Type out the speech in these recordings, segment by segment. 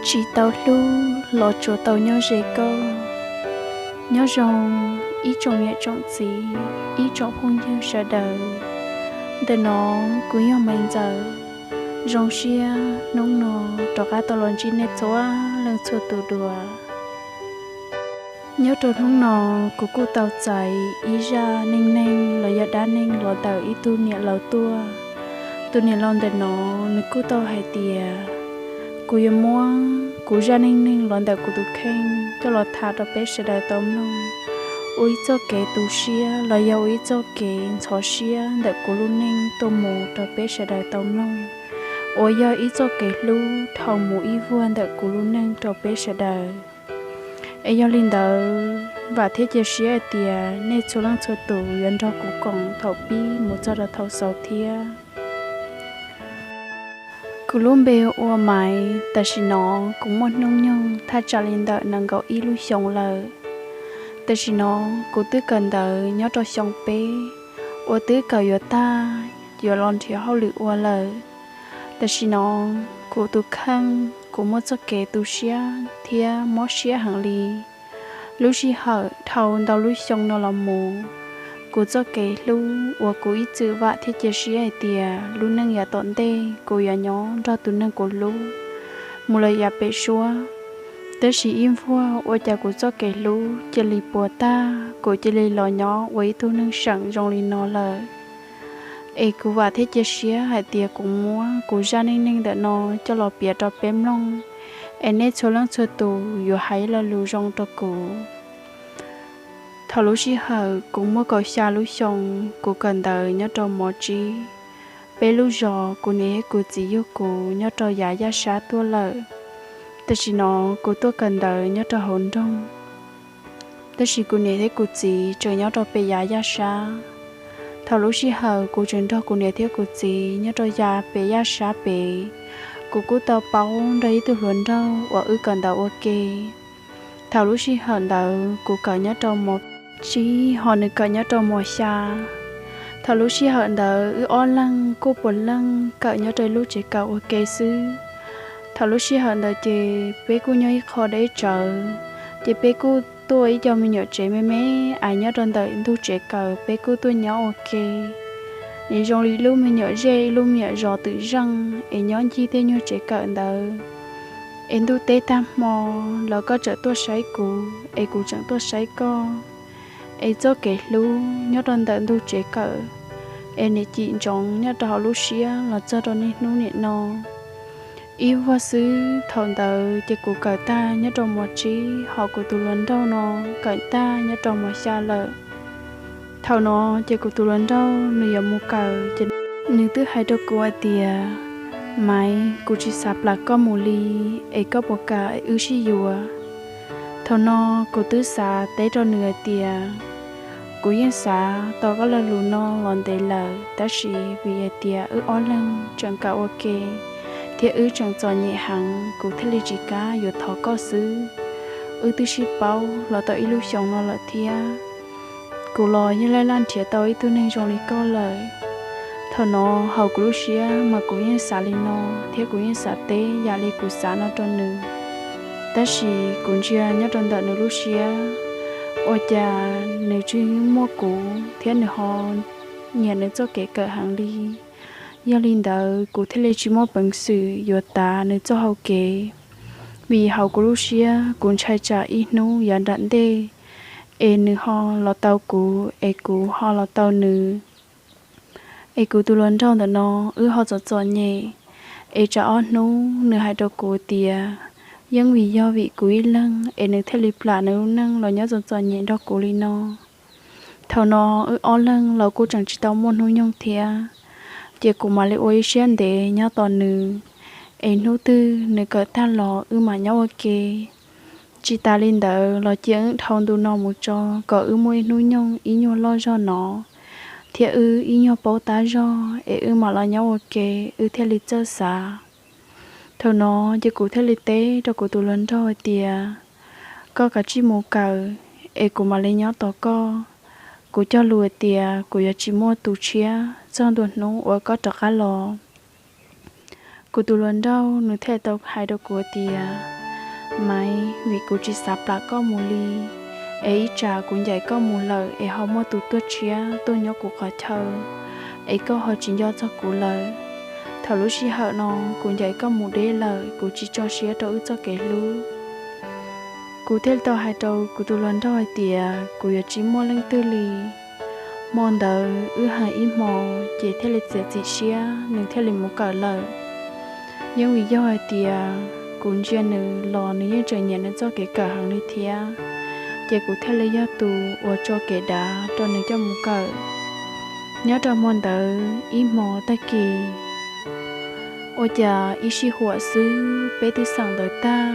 Tsis tau hlub los tsuas tau nyob ze koj. Nyob zoo ib tsoom niam tsoom txiv, ib tsoom phooj ywg sawv daws. Ntawm no kuv yog Maiv Ntxawm. Zoo siab hnub no rov qab tau los ntsib nej txhua leej txhua tus dua. Nyob rau hnub no kuv kuj tau txais ib zaj neej neeg los yog dab neeg los ntawm ib tug niam laus tuaj. Tus niam laus ntawm no nws kuj tau hais tias, kuv yuav muab kuv zaj neej neeg los ntawm kuv tus kheej coj los tham rau peb sawv daws tau mloog, ua ib txoj kev tu siab los yog ua ib txoj kev ntxhov siab ntawm kuv lub neej tuaj mus rau peb sawv daws tau mloog, uas yog ib txoj kev hlub dhau mus ib vuag ntawm kuv lub neej rau peb sawv daws. Es yog li ntawd vam thiab cia siab hais tias nej txhua leej txhua tus yuav nrog kuv koom thaum pib mus txog rau thaum xaus thiab. Kuv lub npe ua Maiv, tam sim no kuv muaj hnub nyoog thaj tsam li ntawm nees nkaum ib lub xyoos lawm. Tam sim no kuv twb kawm ntawv nyob rau xyoo peb uas twb kawm yuav tag, yuav los nrhiav hauj lwm ua lawm. Tam sim no kuv tus kheej kuv muaj txoj kev tu siab thiab mob siab heev li. Lub sij hawm dhau ntau lub xyoo no los mus, kuv txoj kev hlub uas kuv ib txwm vam thiab cia siab hais tias lub neej yav tom ntej kuv yuav nyob nrog tus neeg kuv hlub mus lawm yav pem suab. Tab sis ib vuag ua cas kuv txoj kev hlub cia li puas tag, kuv cia li los nyob ua ib tug neeg seem zoo li no lawm. Es kuv vam thiab cia siab hais tias kuv muab kuv zaj neej neeg ntawm no coj los piav rau peb mloog, es nej txhua leej txhua tus yuav hais lo lus zoo rau kuv. Thaum lub sij hawm kuv muaj kaum xya lub xyoo, kuv kawm ntawv nyob rau mos tsib. Peb lub zos kuv niam thiab kuv txiv yug kuv nyob rau yav Yaj Sab tuaj lawm. Tam sim no kuv tuaj kawm ntawv nyob rau hauv nroog, tab sis kuv niam thiab kuv txiv tseem nyob rau pem yav Yaj Sab. Thaum lub sij hawm kuv tseem nrog kuv niam thiab kuv txiv nyob rau yav pem Yaj Sab pem, kuv kuj tau paub nrog ib tug hluas nraug uas wb kawm ntawv ua ke. Thaum lub sij hawm ntawd kuv kawm nyob rau mos tsib ho nws kawm nyob rau mos xya. Thaum lub sij hawm ntawd wb ob leeg kuj puav leej kawm nyob rau lub tsev kawm ua ke xwb. Thaum lub sij hawm ntawd ces peb kuj nyob ib qho deb tsawv, ces peb kuj tuaj ib co me nyuam tsev me me es nyob rau ntawm ntug tsev kawm peb kuj tuaj nyob ua ke. Nws zoo li lub me nyuam zej ib lub me nyuam zos twm zeej es nyob ncig tej nyuag tsev kawm ntawd. Es ntuj teb tag hmo los koj tseem tuaj saib kuv es kuv tseem tuaj saib koj. Es txoj kev hlub nyob rau ntawm ntug tsev kawm es nim cim ntsoov nyob rau hauv lub siab los txog rau niaj hnub niam no. Ib vuag xwb thaum ntawd ces kuv kawm tag nyob rau mos tsib, ho kuv tus hluas nraug no kawm tag nyob rau mos xya lawm. Thaum no ces kuv tus hluas nraug nws yuav mus kawm ces nws twb hais rau kuv hais tias, Maiv, kuv tsis xav plam koj mus li, es koj puas kam wb sib yuav? Thaum no kuv twb xav teb rau nws hais tias, kuv yeej xav tau koj lo lus no los ntev lawm, tab sis vim hais tias wb ob leeg tseem kawm ua ke thiab wb tseem txom nyem heev, kuv thiaj li tsis kam yuav thov koj xwb. Wb twb sib paub los tau ib lub xyoos no lawm thiab, kuv los yeej laj laj nrhiav tau ib tug neeg zoo li koj lawm. Thaum no hauv kuv lub siab mas kuv yeej xav li no thiab kuv yeej xav teb yam li kuv xav no rau nws. Tab sis kuv ntsia nyob rau ntawm nws lub siab, ua cas nws tseem muaj kuv thiab nws ho nyiam nws txoj kev kawm heev li. Yog li ntawd kuv thiaj li tsis muaj peev xwm yuav tav nws txoj hau kev, vim hauv kuv lub siab kuv ntshai tsam ib hnub yav nram ntej es nws ho los tau kuv es kuv ho los tau nws. Es kuv tus hluas nraug ntawm no wb ho txom txom nyem, es tsam ob hnub nws hais rau kuv tias yeej vim yog vim kuv ib leeg es nws thiaj li plam nws lub neej los nyob txom txom nyem nrog kuv li no. Thaum no wb ob leeg los kuj tseem tsis tau muaj hnub nyoog thiab, ces kuv mam li ua ib siab ntev nyob tos nws, es hnub twg nws kawm tag los wb mam nyob ua ke. Tsis tas li ntawd los cia wb dhau ntu no mus tso kom wb muaj ib hnub nyoog ib nyuag loj zog no, thiab wb ib nyuag paub tab zog es wb mam los nyob ua ke, wb thiaj li txawj xav. Thaum no ces kuv thiaj li teb rau kuv tus hluas nraug hais tias, koj kav tsij mus kawm es kuv mam li nyob tos koj. Kuv cog lus hais tias kuv yuav tsis muaj tus tshiab txog ntua hnub uas koj rov qab los. Kuv tus hluas nraug nws thiaj tau hais rau kuv hais tias, Maiv, vim kuv tsis xav plam koj mus li, es ib tsam kuv ncaim koj mus lawm es ho muaj tus tuaj tshiab tuaj nyob kuv qhov chaw, es koj ho tsis nco txog kuv lawm. Thaum lub sij hawm no kuv ncaim koj mus deb lawm, kuv tsis tso siab rau wb txoj kev hlub. Kuv thiaj tau hais rau kuv tus hluas nraug hais tias kuv yuav tsis muaj leej twg li. Hmo ntawd wb hais ib hmo, ces thiaj li txiav txim siab nws thiaj li mus kawm lawm. Yeej vim yog hais tias kuv ntsia nws los nws yeej tseem nyiam nws txoj kev kawm heev li thiab, ces kuv thiaj li yog tus uas tso kev dav rau nws coj mus kawm. Nyob rau hmo ntawd ib hmo tag kis, ua cas ib sij huam xwb peb twb xeem ntawv tag,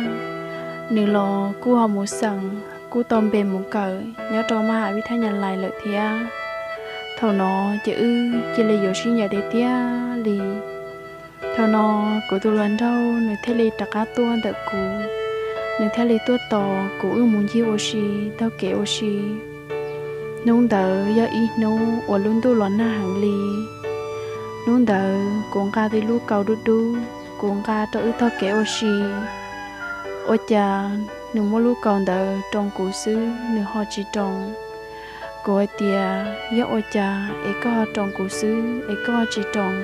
nws los kuj ho mus xeem, kuj tau npe mus kawm nyob rau maj has vib thab nyas lais lawm thiab. Thaum no ces wb cia li yuav sib ncaim tiag tiag li. Thaum no kuv tus hluas nraug nws thiaj li rov qab tuaj ntawm kuv, nws thiaj li tuaj tos kuv wb mus ncig ua si, taug kev ua si. Hnub ntawd yog ib hnub uas lub ntuj los nag heev li. Hnub ntawd kuv nqa tib lub kaus dub dub, kuv nqa rau wb taug kev ua si. Ua cas nws muab lub kaus ntawd roos kuv xwb nws ho tsis roos. Kuv hais tias, yog ua cas es koj ho roos kuv xwb es koj ho tsis roos?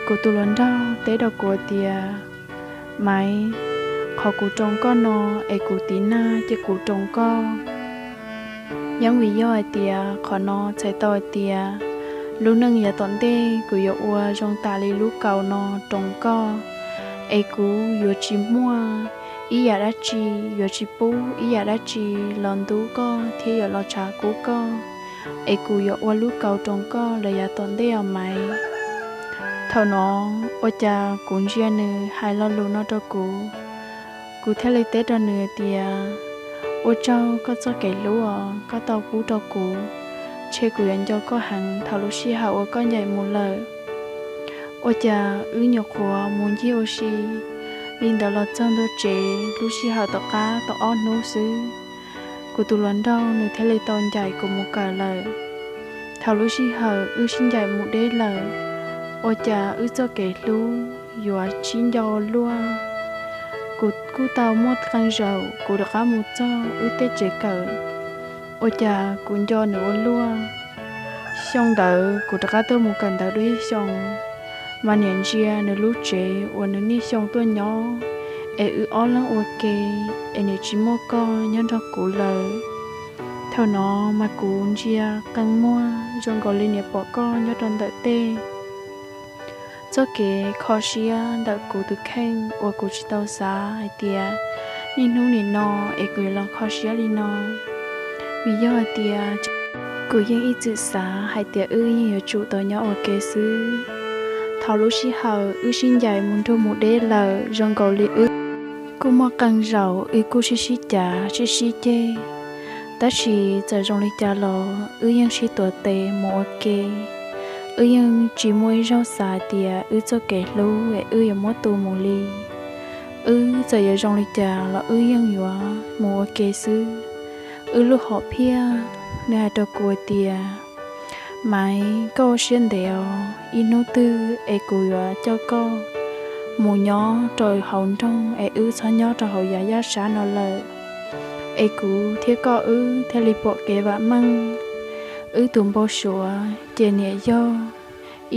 Kuv tus hluas nraug teb rau kuv tias, Maiv, qhov kuv roos koj no es kuv tiv nag ces kuv roos koj. Yeej vim yog hais tias qhov no txhais tau hais tias lub neej yav tom ntej kuv yuav ua zoo tas li lub kaus no roos koj, es kuv yuav tsis muaj ib yam dab tsi, yuav tsis pub ib yam dab tsi los ntub koj thiab yuav los tshav kub koj, es kuv yuav ua lub kaus roos koj los yav tom ntej os Maiv. Thaum no ua cas kuv ntsia nws hais lo lus no rau kuv, kuv thiaj li teb rau nws tias, ua tsaug koj txoj kev hlub os koj tau pub rau kuv, ntshe kuv yuav nco koj heev thaum lub sij hawm uas koj ncaim mus lawm. Ua cas wb nyuam qhuav mus ncig ua si li ntawd los txog ntua tsev lub sij hawm tom qab tau ob hnub xwb, kuv tus hluas nraug nws thiaj li tau ncaim kuv mus kawm lawm. Thaum lub sij hawm wb sib ncaim mus deb lawm, ua cas wb txoj kev hlub yuav sib nco luaj. Kuv kuj tau muaj qee zaum kuv rov qab mus txog wb tej tsev kawm, ua cas kuv nco nws ua luaj. Xyoo ntawd kuv rov qab tuaj mus kawm ntawv dua ib xyoo, mas niam ntsia nws lub tsev uas nws niaj xyoo tuaj nyob, es wb ob leeg ua ke, es niam tsis muaj koj nyob nrog kuv lawm. Thaum no mas kuv ntsia qee muag zoo nkaus li niam pom koj nyob rau ntawm tej. Txoj kev kho siab ntawm kuv tus kheej uas kuv tsis tau xav hais tias niaj hnub nim no es kuv yuav los kho siab li no. Vim yog hais tias kuv yeej ib txwm xav hais tias wb yeej yuav tsum tau nyob ua ke xwb. Thaum lub sij hawm wb sib ncaim mus nrug mus deb lawm zoo nkaus li wb kuj muaj qee zaum wb kuj sib sib cav sib sib ceg, tab sis txawm zoo li cas los wb yeej sib tuav tes mus ua ke. Wb yeej tsis muaj ib zaug xav tias wb txoj kev hlub es wb yuav muab tu mus li. Wb txawm yuav zoo li cas los wb yeej yuav mus ua ke xwb. Wb lub hom phiaj nws hais rau kuv tias, Maiv, koj ua siab ntev os, ib hnub twg es kuv yuav coj koj mus nyob rau hauv nroog es wb txhob nyob rau hauv yav yaj sab no lawm, es kuv thiab koj wb thiaj li pom kev vam meej. Wb tus npau suav ces niam yog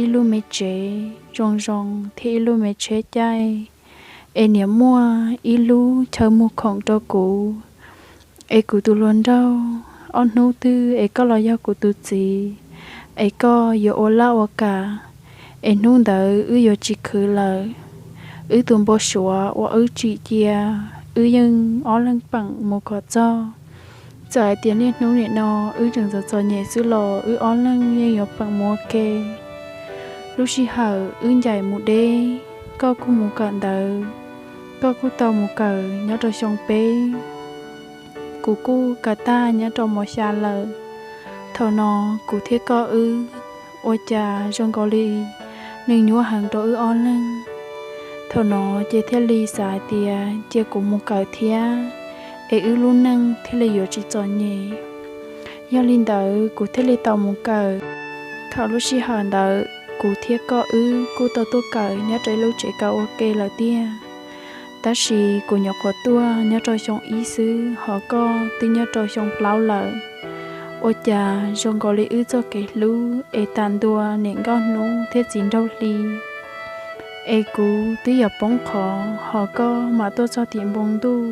ib lub me tsev zoo zoo thiab ib lub me tsheb caij, es niam muaj ib lub chaw muag khoom rau kuv. Es kuv tus hluas nraug, ob hnub twg es koj los yog kuv tus txiv, es koj yuav ua laj ua kam, es hnub ntawd wb yuav tsis khwv lawm. Wb tus npau suav uas wb tsim cia, wb yeej ob leeg peem mus kom txog. Txawm hais tias niaj hnub nim no wb tseem txom txom nyem xwb los wb ob leeg yeej yuav peem mus ua ke. Lub sij hawm wb ncaim mus deb, koj kuj mus kawm ntawv, koj kuj tau mus kawm nyob rau xyoo peb, kuv kuj kawm tag nyob rau mos xya lawm. Thaum no kuv thiab koj wb ua cas zoo nkaus li nws nyuaj heev rau wb ob leeg. Thaum no ces thiaj li xav hais tias cia kuv mus kawm thiab, es wb lub neej thiaj li yuav tsis txom nyem. Yog li ntawd kuv thiaj li tau mus kawm. Thaum lub sij hawm ntawd kuv thiab koj wb kuj tau tuaj kawm nyob rau ib lub tsev kawm ua ke lawm tiag. Tab sis kuv nyuam qhuav tuaj nyob rau xyoo ib xwb, ho koj twb nyob rau xyoo plaub lawm. Ua cas zoo nkaus li wb txoj kev hlub es tas ntua niam nkauj hnub thiab txiv nraug hli, es kuv twb yuav poob qho, ho koj mam tuaj txog tim npoo ntuj,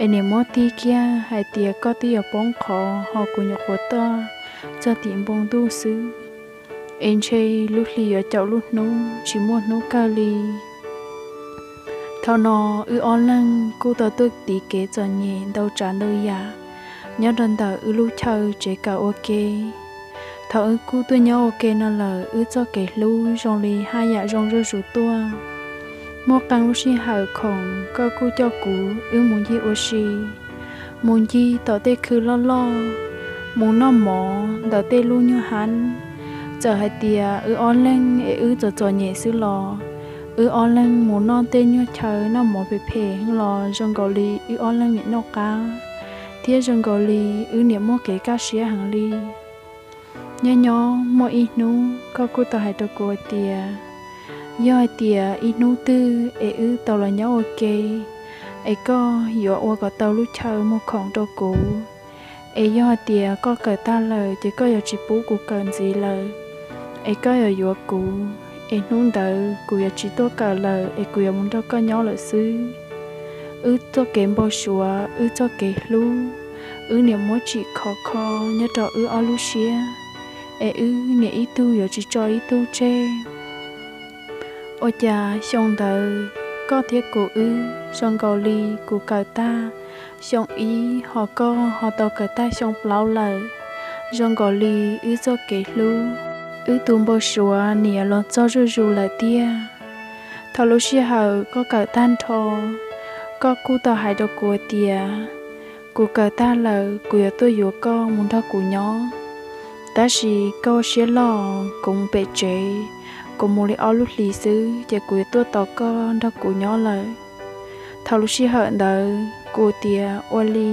es niam muab tig kiag hais tias koj twb yuav poob qho, ho kuv nyuam qhuav tuaj txog tim npoo ntuj xwb, es ntshe lub hli yuav caum lub hnub, tsis muaj hnub kawg li. Thaum no wb ob leeg kuj tau tuaj tiv kev txom nyem ntau tsav ntau yam nyob rau ntawm wb lub chaw tsev kawm ua ke. Thaum wb kuj tuaj nyob ua ke no lawm, wb txoj kev hlub zoo li haj yam zoo zuj zus tuaj. Muaj qee lub sij hawm khoom koj kuj coj kuv wb mus ncig ua si, mus ncig tom tej khw loj loj, mus noj mov ntawm tej lub nyuag hab. Txawm hais tias wb ob leeg es wb txom txom nyem xwb los wb ob leeg mus noj tej nyuag chaw noj mov phem phem los zoo nkaus li wb ob leeg niam noj qab, thiab zoo nkaus li wb niam muaj kev kaj siab heev li. Nyob nyob muaj ib hnub koj kuj tau hais rau kuv hais tias, yog hais tias ib hnub twg es wb tau los nyob ua ke, es koj yuav ua kom tau lub chaw muag khoom rau kuv, es yog hais tias koj kawm tag lawm ces koj yuav tsis pub kuv kawm ntxiv lawm, es koj yuav yuav kuv, es hnub ntawd kuv yuav tsis tuaj kawm lawm es kuv yuav mus nrog koj nyob lawm xwb. Wb txoj kev npau suav, wb txoj kev hlub, wb niam muab tsim khov kho nyob rau wb ob lub siab, es wb niam ib tug yuav tsis tso ib tug tseg. Ua cas xyoo ntawd koj thiab kuv wb zoo nkaus li kuv kawm tag xyoo ib, ho koj ho tau kawm tag xyoo plaub lawm. Zoo nkaus li wb txoj kev hlub, wb tus npau suav nim los txog zuj zus lawm tiag. Thaum lub sij hawm koj kawm tag nrho, koj kuj tau hais rau kuv tias, kuv kawm tag lawm kuv yuav tuaj yuav koj mus nrog kuv nyob. Tab sis koj ua siab loj, kuv mus pem tsev, kuv mus li ob lub hlis xwb ces kuv yuav tuaj tos koj nrog kuv nyob lawm. Thaum lub sij hawm ntawd kuv tias, ua li,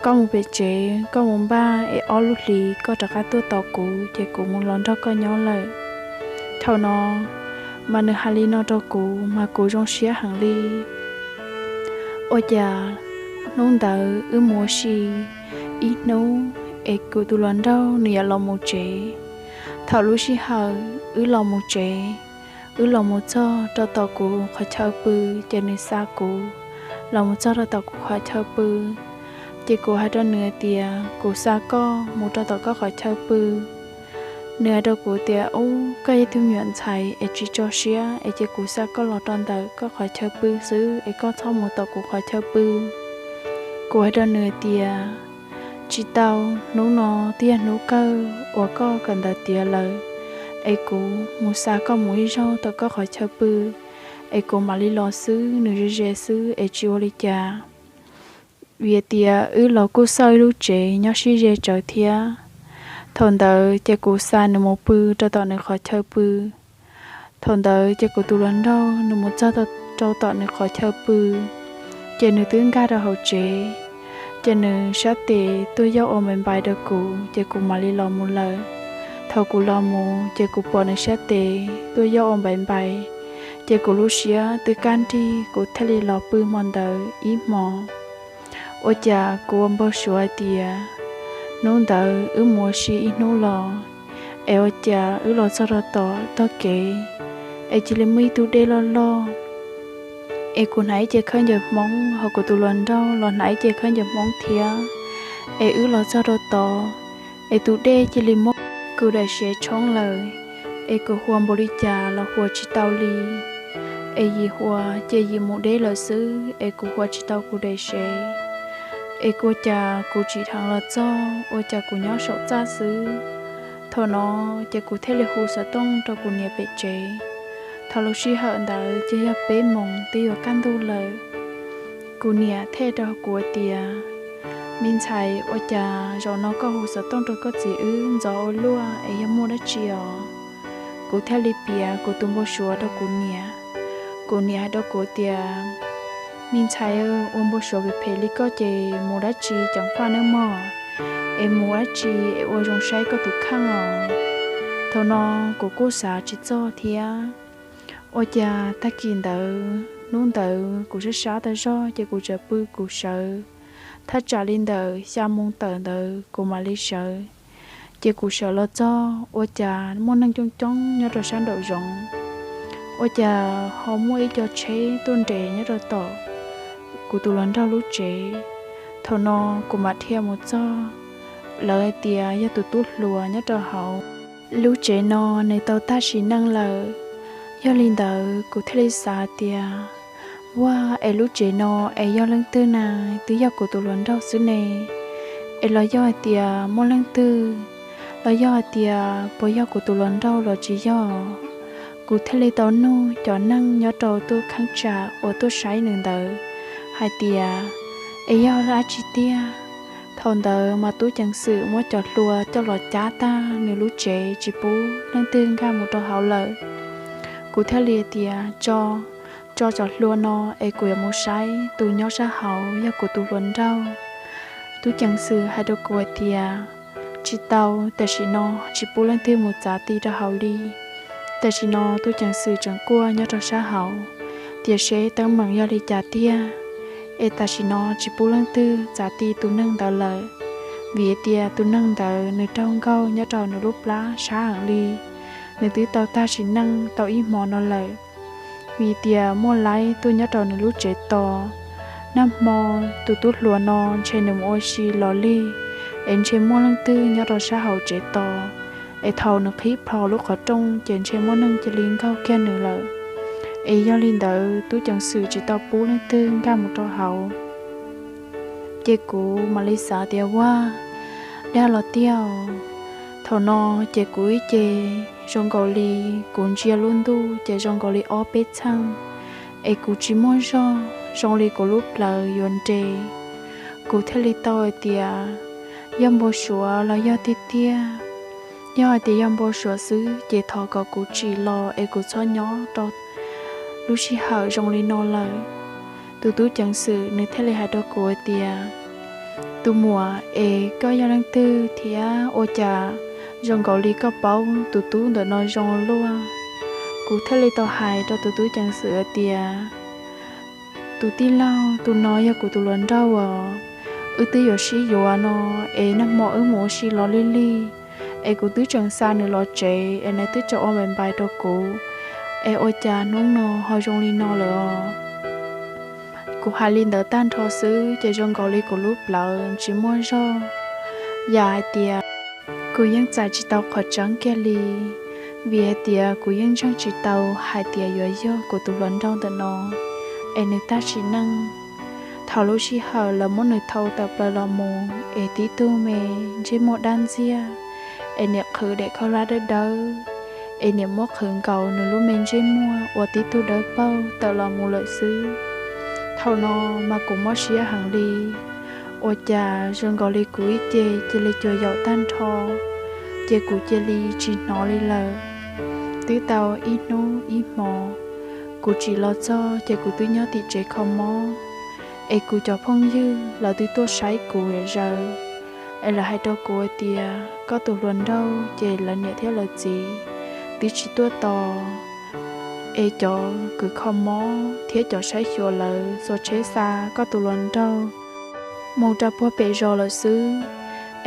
koj mus pem tsev, koj mus npaj es ob lub hlis koj rov qab tuaj tos kuv ces kuv mus los nrog koj nyob lawm. Thaum no mas nws hais li no rau kuv mas kuv zoo siab heev li. Ua cas hnub ntawd wb mus ua si ib hnub, es kuv tus hluas nraug nws yuav los mus tsev. Thaum lub sij hawm wb los mus tsev, wb los mus txog rau tom kuv qhov chaw pw, ces nws xa kuv los mus txog rau tom kuv qhov chaw pw. Ces kuv hais rau nws tias kuv xa koj mus rau tom koj qhov chaw pw. Nws hais rau kuv tias, ub, koj yog tug me nyuam ntxhais es tsis tso siab es ces kuv xa koj los rau ntawm koj qhov chaw pw xwb es koj txhob mus tom kuv qhov chaw pw. Kuv hais rau nws tias, tsis tau, hnub no twb yog hnub kawg uas koj kawm ntawv tiav lawm, es kuv mus xa koj mus ib zaug tom koj qhov chaw pw, es kuv mam li los xwb, nws ze ze xwb es tsis ua li cas. Vim tias wb los kuj xauj ib lub tsev nyob sib ze tsawv thiab. Thaum ntawd ces kuv xa nws mus pw rau tom nws qhov chaw pw. Thaum ntawd ces kuv tus hluas nraug nws mus txog rau tom nws qhov chaw pw, ces nws twb nkag rau hauv tsev, ces nws sab tes tuaj yoj ua npais npais rau kuv ces kuv mam li los mus lawm. Thaum kuv los mus ces kuv pom nws sab tes tuaj yoj ua npais npais, ces kuv lub siab twb kaj nrig kuv thiaj li los pw hmo ntawd ib hmo. Ua cas kuv ua npau suav hais tias hnub ntawd wb mus ua si ib hnub los, es ua cas wb los txog rau tom tog kev, es cia li muaj ib tug dej loj loj, es kuv hnav ib ce khaub ncaws Hmoob, ho kuv tus hluas nraug los hnav ib ce khaub ncaws Hmoob thiab. Es wb los txog rau tod, es tus dej cia li muab kuv daim sev tshoob lawm, es kuv huas npaum li cas los huas tsis tau li. Es yim huas ces yim mus deb lawm xwb, es kuv huas tsis tau kuv daim sev. Es ua cas kuv tsim dheev los txog, ua cas kuv nyob saum txaj xwb. Thaum no ces kuv thiaj li hu xov tooj rau kuv niam pem tsev. Thaum lub sij hawm ntawd ces yog peb moos twb yuav kaj ntug lawm. Kuv niam thiaj rau kuv tias, me ntxhais, ua cas zaum no koj hu xov tooj rau koj txiv wb ntxov ua luaj es yog muaj dab tsi os? Kuv thiaj li piav kuv tus npau suav rau kuv niam. Kuv niam hais rau kuv tias, me ntxhais, ua npau suav phem phem li koj ces mus dab tsi ceev faj nawb mog, es mus dab tsi es ua zoo saib koj tus kheej os. Thaum no kuv kuj xav tsis txog thiab. Ua cas tag kis ntawd Hnub ntawd kuv sab sab tag zog ces kuv tseem pw kuv sawv. Thaj tsam li ntawm xya moo tawm ntawd kuv mam li sawv. Ces kuv sawv los txog ua cas muaj neeg coob coob nyob rau sab nraum zoov. Ua cas ho muaj ib co tsheb tuaj nres nyob rau tom kuv tus hluas nraug lub tsev. Thaum no kuv mam dhia mus txog, lawv hais tias yog tus tub hluas nyob rau hauv lub tsev no nws tau tag sim neej lawm. Yog li ntawd kuv thiaj li xav tias, ua, es lub tsev no es yog leej twg na? Twb yog kuv tus hluas nraug xwb ne. Es los yog hais tias muaj leej twg, los yog hais tias puas yog kuv tus hluas nraug los tsis yog? Kuv thiaj li tau nug cov neeg nyob rau tuaj kheeb tsam uas tuaj saib nws ntawd hais tias, es yog dab tsi tiag? Thaum ntawd mas tub ceev xwm muab cov hlua coj los cab tag nws lub tsev tsis pub leej twg nkag mus rau hauv lawm. Kuv thiaj li tias, tso, tso cov hlua no es kuv yuav mus saib tus nyob sab hauv yog kuv tus hluas nraug. Tub ceev xwm hais rau kuv hais tias, tsis tau, tam sim no tsis pub leej twg mus txav ti rau hauv li. Tam sim no tub ceev xwm tseem kuaj nyob rau sab hauv, tiam sis teeb meem yog li cas tiag, es tam sim no tsis pub leej twg txav ti tus neeg ntawd lawm, vim tias tus neeg ntawd nws raug nkaug nyob rau nws lub plab sab heev li. Nws twb tau tag sim neej tau ib hmo no lawm, vim tias muaj laib tuaj nyob rau nws lub tsev tos. Nag hmo tus tub hluas no ntshe nws mus ua si los lig, es ntshe muaj leej twg nyob rau sab hauv tsev tos, es thaum nws qhib plho lub qhov rooj ces ntshe muaj neeg cia li nkaug kiag nws lawm. Es yog li ntawd tub ceev xwm tsis tau pub leej twg nkag mus rau hauv. Ces kuv mam li xav tias, ua, dag los tiag. Thaum no ces kuv ib ce zoo nkaus li, kuv ntsia lub ntuj ces zoo nkaus li ob peb txheej, es kuv tsis muaj zog, zoo li kuv lub plawv yuav nres. Kuv thiaj li tau hais tias, yog npau suav los yog tiag tiag? Yog hais tias yog npau suav xwb ces thov kom kuv tsim los es kuv txhob nyob rau lub sij hawm zoo li no lawm. Tus tub ceev xwm nws thiaj li hais rau kuv hais tias, tus muam, es koj yog leej twg thiab ua cas zoo nkaus li koj paub tus tub ntawm no zoo luaj? Kuv thiaj li tau hais rau tus tub ceev xwm hais tias, tus tij laug, tus no yog kuv tus hluas nraug as, wb twb yuav sib yuav no, es nag hmo wb mus ua si los lig lig, es kuv twb tseem xa nws los tsev es nws twb tseem ua npais npais rau kuv, es ua cas hnub no ho zoo li no lawm os? Kuv hais li ntawd tag nrho xwb ces zoo nkaus li kuv lub plawv tsis muaj zog, yam hais tias kuv yeej txais tsis tau qhov tseeb kiag li, vim hais tias kuv yeej ntseeg tsis tau hais tias yuav yog kuv tus hluas nraug ntawm no, es nws tag sim neej. Thaum lub sij hawm lawv muab nws thau tawm plaws los mus es tib tug me ntsej muag dab ntxiag, es niam qhwv daim khaub hlab dawb dawb, es niam muab qhwv nkaus nws lub me ntsej muag ua tib tug dawb paug tawm los mus lawm xwb. Thaum no mas kuv mob siab heev li, ua cas zoo nkaus li kuv ib ce cia li cuag yaum tag nrho, ces kuv cia li tsis hnov li lawm. Twb tau ib hnub ib hmo, kuv tsim los txog ces kuv twb nyob tim tsev kho mob, es kuv cov phooj ywg lawv twb tuaj saib kuv zam zaws, es lawv hais rau kuv hais tias koj tus hluas nraug ces lawv niam thiab lawv txiv twb tsis tuaj tos, es cov kws kho mob thiab cov saib xyuas lawv xuas tsheb xa koj tus hluas nraug mus rau puag pem zos lawm xwb.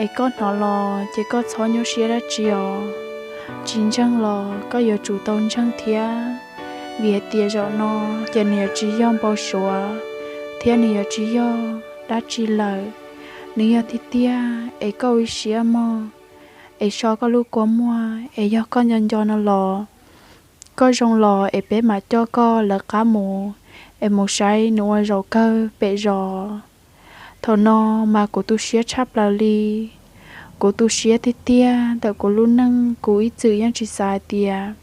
Es koj hnov los ces koj txhob nyuaj siab dab tsi os, tsis ntseeg los koj yuav tsum tau ntseeg thiab, vim hais tias zaum no ces nws yuav tsis yog npau suav thiab nws yuav tsis yog dab tsi lawm. Nws yog tiag tiag es koj ua siab mog, es so koj lub kua muag, es yog koj nco nco no los, koj zoo los es peb mam coj koj lawv qab mus, es mus saib nws ua zaum kawg pem zos. Thaum no mas kuv tu siab tshaj plaws li. Kuv tu siab tiag tiag ntawm kuv lub neej, kuv ib txwm yeej tsis xav hais tias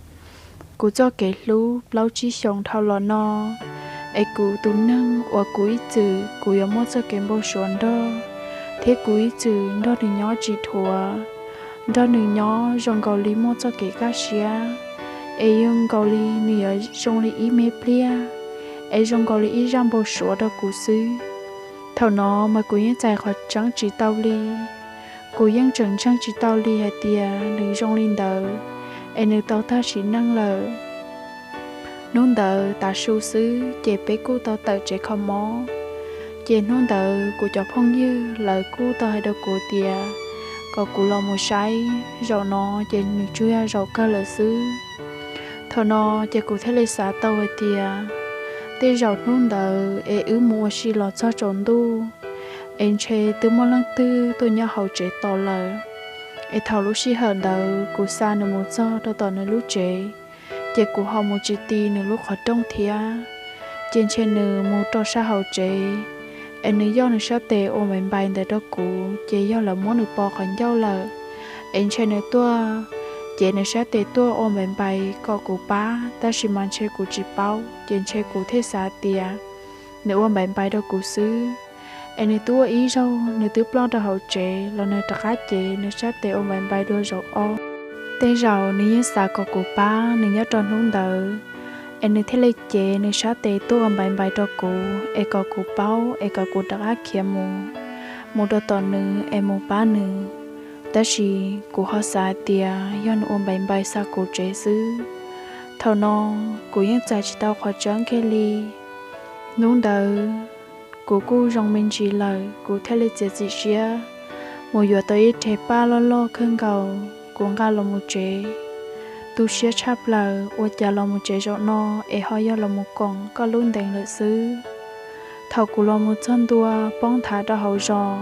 kuv txoj kev hlub plaub tsib xyoos dhau los no, es kuv tus neeg uas kuv ib txwm kuv yuav muaj txoj kev npau suav nrog, thiab kuv ib txwm nrog nws nyob tsis dhuav, nrog nws nyob zoo nkaus li muaj txoj kev kaj siab, es zoo nkaus li nws yuav zoo li ib me pliag, es zoo nkaus li ib zaj npau suav rau kuv xwb. Thaum no mas kuv yeej txais qhov tseeb tsis tau li. Kuv yeej tseem ntseeg tsis tau li hais tias nws zoo li ntawd, es nws tau tag sim neej lawm. Hnub ntawd tav su xwb ces peb kuj tau tawm tsev kho mob. Ces hnub ntawd kuv cov phooj ywg lawv kuj tau hais rau kuv tias kom kuv los mus saib, zaum no ces nws tsuas yog zaum kawg lawm xwb. Thaum no ces kuv thiaj li xav tau hais tias tej zaum hnub ntawd es wb mus ua si los txog tsaus ntuj es ntshe twb muaj leej twg tuaj nyob hauv tsev tos lawm. Es thaum lub sij hawm ntawd kuv xa nws mus txog rau tom nws lub tsev, ces kuv ho mus tsis ti nws lub qhov rooj thiab. Ces ntshe nws mus rau sab hauv tsev, es nws yoj nws sab tes ua npaim npaim ntawd rau kuv, ces yog lawv muab nws pov qhov ncauj lawm. Es ntshe nws tuaj, ces nws sab tes tuaj ua npaim npaim kom kuv pab, tab sis mas ntshe kuv tsis paub, ces ntshe kuv thiaj xav tias nws ua npaim npaim rau kuv xwb. Es nws twb ua ib zaug nws twb ploj rau hauv tsev los nws rov qab cev nws sab tes ua npaim npaim dua zaum ob. Tej zaum nws yeej xav kom kuv pab nws nyob rau hnub ntawd, es nws thiaj li cev nws sab tes tuaj ua npaim npaim rau kuv es kom kuv paub es kom kuv rov qab khiav mus, mus rau tom nws es mus pab nws. Tab sis kuv ho xav hais tias yog nws ua npaim npaim xa kuv tsev xwb. Thaum no kuv yeej txais tsis tau qhov tseeb kiag li. Hnub ntawd kuv kuj zoo me ntsis lawm, kuv thiaj li txiav txim siab mus yuav tau ib reg paj loj loj kawg nkaus kuv nqa los mus tsev. Tu siab tshaj plaws ua cas los mus tsev zaum no es ho yog los mus koom koj lub ntees lawm xwb. Thaum kuv los mus txog ntua poob nthav rau hauv zos,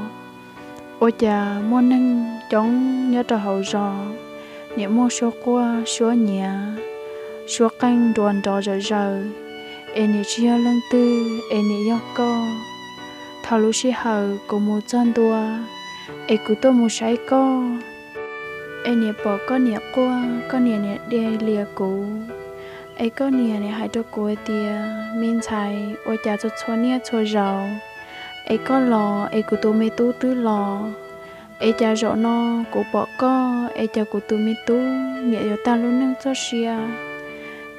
ua cas muaj neeg coob nyob rau hauv zos, nim muaj suab quaj suab nyiav, suab qeej nruas nrov zom zaws, es nim tsis yog leej twg es nim yog koj. Thaum lub sij hawm kuv mus txog ntua es kuv tuaj mus saib koj, es nim pom koj niam quaj, koj niam niam dai lias kuv, es koj niam niam hais rau kuv hais tias, me ntxhais, ua cas txhua txhua niaj txhua zaus es koj los es kuv tus me tub twb los, es cas zaum no kuv pom koj es cas kuv tus me tub niam yuav tag lub neej txoj sia?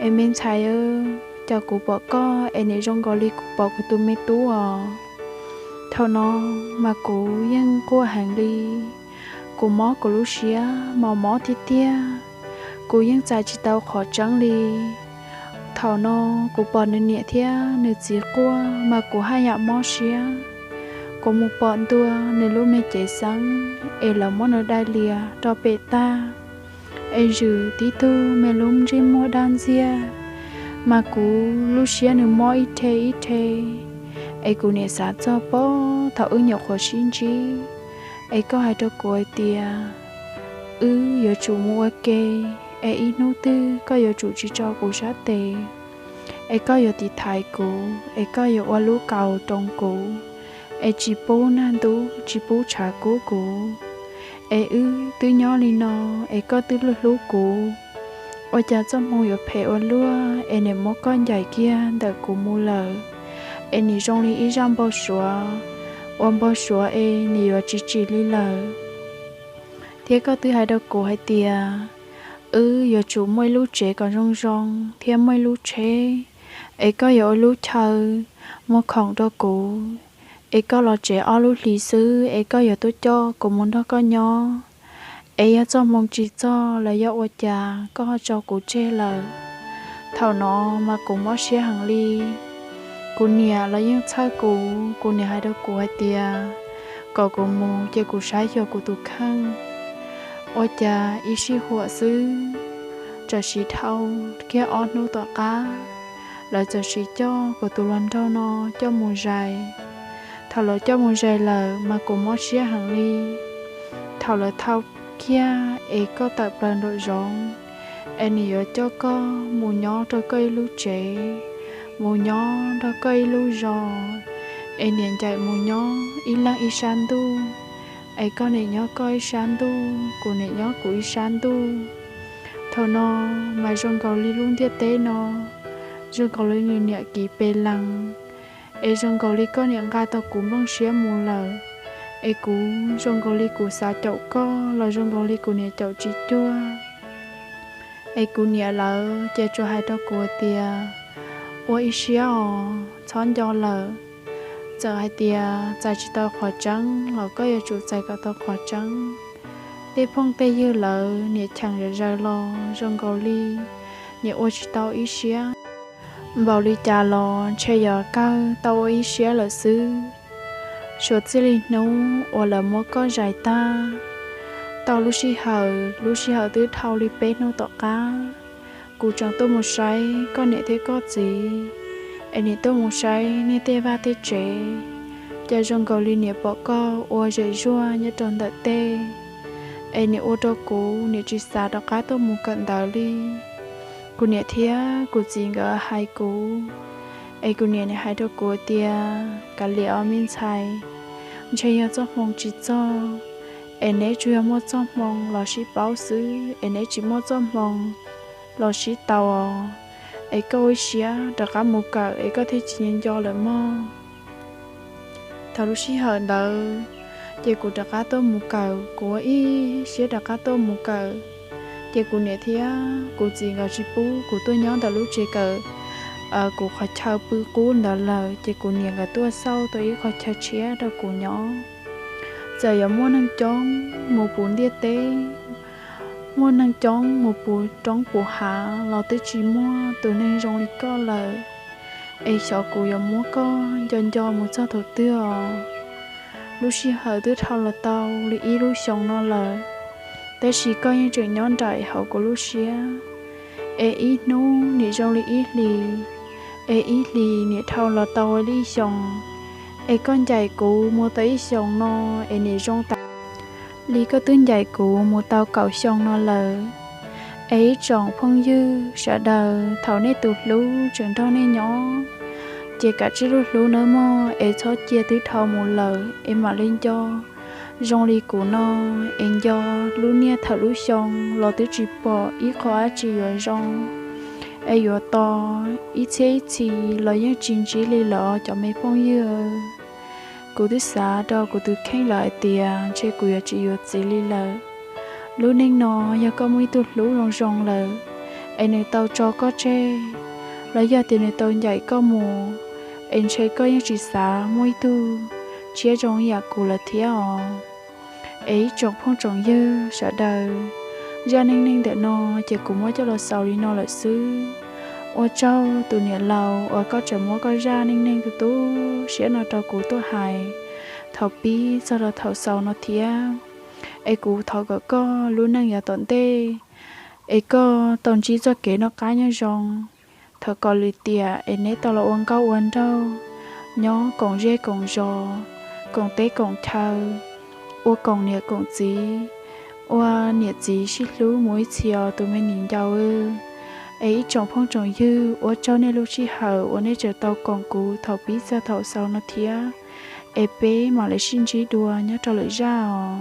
Es me ntxhais, cas kuv pom koj es nim zoo nkaus li kuv pom kuv tus me tub os. Thaum no mas kuv yeej quaj heev li, kuv mob kuv lub siab mas mob tiag tiag, kuv yeej txais tsis tau qhov tseeb li. Thaum no kuv pom nws niam thiab nws txiv quaj mas kuv haj yam mob siab. Kuv mus pom ntua nws lub me cev xeeb es lawv muab nws dai lias rau pem tag, es zwm tib tug me lub ntsej muag daj ntxiag, mas kuv lub siab nws mob ib rhe ib rhe. Es kuv niam xav txog pab thaum wb nyuam qhuav sib ntsib, es koj hais rau kuv hais tias wb yuav tsum mus ua ke, es ib hnub twg koj yuav tsum tsis tso kuv sab tes, es koj yuav tiv thaiv kuv, es koj yuav ua lub kaus roos kuv, es tsis pub nag ntub tsis pub tshav kub kuv. Es wb twb nyob li no, es koj twb hlub hlub kuv, ua cas txoj hmoo yuav phem ua luaj es nim muab koj ncaim kiag ntawm kuv mus lawm, es nim zoo li ib zaj npau suav uas npau suav es nim yuav tsis tsim li lawm. Thiab koj twb hais rau kuv hais tias wb yuav tsum muaj ib lub tsev kom zoo zoo thiab muaj ib lub tsheb, es koj yuav ua lub chaw muag khoom rau kuv, es koj los tsev ob lub hlis xwb es koj yuav tuaj coj kuv mus nrog koj nyob. Es yog txoj hmoo tsis txog los yog ua cas koj ho tso kuv tseg lawm? Thaum no mas kuv mob siab heev li. Kuv niam los yeej txhawj kuv, kuv niam hais rau kuv hais tias kom kuv mus ces kuv saib xyuas kuv tus kheej. Ua cas ib sij huam xwb, tam sim dhau kiag ob hnub tom qab, lawv txawm sim coj kuv tus hluas nraug no coj mus zais. Thaum lawv coj mus zais lawm mas kuv mob siab heev li. Thaum lawv thau kiag es koj tawm plaws nraum zoov, es nws yuav coj koj mus nyob rau koj ib lub tsev, mus nyob rau koj ib lub zos, es niam ncaim mus nyob ib leeg ib sab ntuj, es koj niam nyob koj ib sab ntuj, kuv niam nyob kuv ib sab ntuj. Thaum no mas zoo nkaus li lub ntiaj teb no zoo nkaus li nws niam kiv pes lees, es zoo nkaus li koj niam nqa tau kuv nplooj siab mus lawm. Es kuv zoo nkaus li kuv xav caum koj los zoo nkaus li kuv niam caum tsis cuag. Es kuv niam lawv ces tsuas hais rau kuv tias ua ib siab os, txhob nco lawm. Txawm hais tias txais tsis tau qhov tseeb los koj yuav tsum txais kom tau qhov tseeb. Tej phooj tej ywg lawv niam cheem zom zaws los zoo nkaus li niam ua tsis tau ib siab. Npaum li cas los ntshe yog kawg tau ua ib siab lawm xwb. Suav txij li hnub uas lawv muab koj zais tag, tau lub sij hawm, lub sij hawm twb dhau li peb hnub tom qab, kuv tseem tuaj mus saib koj niam thiab koj txiv, es niam tuaj mus saib niag tej vaj tej tsev, cas zoo nkaus li niam pom koj ua zem zuaj nyob rau ntawm tej, es niam ua rau kuv niam tsis xav rov qab tuaj mus kawm ntawv li. Kuv niam thiab kuv txiv nkawd hais kuv, es kuv niam nim hais rau kuv tias, Kav liam os me ntxhais, ntshe yog txoj hmoo tsis txog, es neb tsuas yog muaj txoj hmoo los sib paub xwb, es neb tsis muaj txoj hmoo los sib tau os. Es koj ua ib siab rov qab mus kawm es koj thiaj tsis nco nco lawm mog. Thaum lub sij hawm ntawd, ces kuv rov qab tuaj mus kawm, kuv ua ib siab rov qab tuaj mus kawm, ces kuv niam thiab kuv txiv nkawd tsis pub kuv tuaj nyob ntawm lub tsev kawm kuv qhov chaw pw qub ntawd lawm, ces kuv niam nkawd tuaj xauj tau ib qhov chaw tshiab rau kuv nyob. Txawm yuav muaj neeg coob mus puv ntiaj teb, muaj neeg coob mus puv roob puv hav los twb tsis muaj tus neeg zoo li koj lawm. Es xyov kuv yuav muab koj nco nco mus txog thaum twg os. Lub sij hawm twb dhau los tau li ib lub xyoos no lawm, tab sis koj yeej tseem nyob nraim hauv kuv lub siab. Es ib hnub nim zoo li ib hlis, es ib hlis nim dhau los tau li ib xyoos. Es koj ncaim kuv mus tau ib xyoos no, es nim zoo tas li koj twb ncaim kuv mus tau kaum xyoo no lawm. Es ib tsoom phooj ywg sawv daws, thaum nej tus hlub tseem nrog nej nyob, ces kav tsij lub hlub nawb mog, es txhob cia twb dhau mus lawm es mam li nco. Zoo li kuv no, es nco lub niaj thaum lub xyoo los twb tsis pom ib qho dab tsi yuav zoo, es yuav tos ib txhiab ib txhis los yeej tsis ntsib li lawm cov me phooj ywg. Kuv twb xav rau kuv tus kheej lawm hais tias ntshe kuv yuav tsis yuav txiv li lawm. Lub neej no yog koj muaj ib tug hlub zoo zoo lawm, es nws tau tso koj tseg, los yog tias nws tau ncaim koj mus, es ntshe koj yeej tsis xav muaj ib tug tshiab zoo ib yam kuv lawm thiab os. Es ib tsoom phooj tsoom ywg sawv daws, zaj neej neeg ntawm no ces kuv muab coj los xaus li no lawm xwb. Ua tsaug tus niam laus uas koj tseem muab koj zaj neej neeg tu tu siab no rau kuv tuaj hais thaum pib txog rau thaum xaus no thiab. Es kuv thov kom koj lub neej yav tom ntej, es koj tau ntsib txoj kev noj qab nyob zoo. Thov kom lwm tiam es neb tau los ua nkauj ua nraug, nyob koom zej koom zos, koom teb koom chaw, ua koom niam koom txiv, ua niam txiv sib hlub mus ib txhis os tus me niam ncaus. Es ib tsoom phooj tsoom ywg, ua tsaug nej lub sij hawm uas nej tseem tau koom kuv thaum pib txog thaum xaus no thiab. Es peb mam li sib ntsib dua nyob rau lwm zaj os.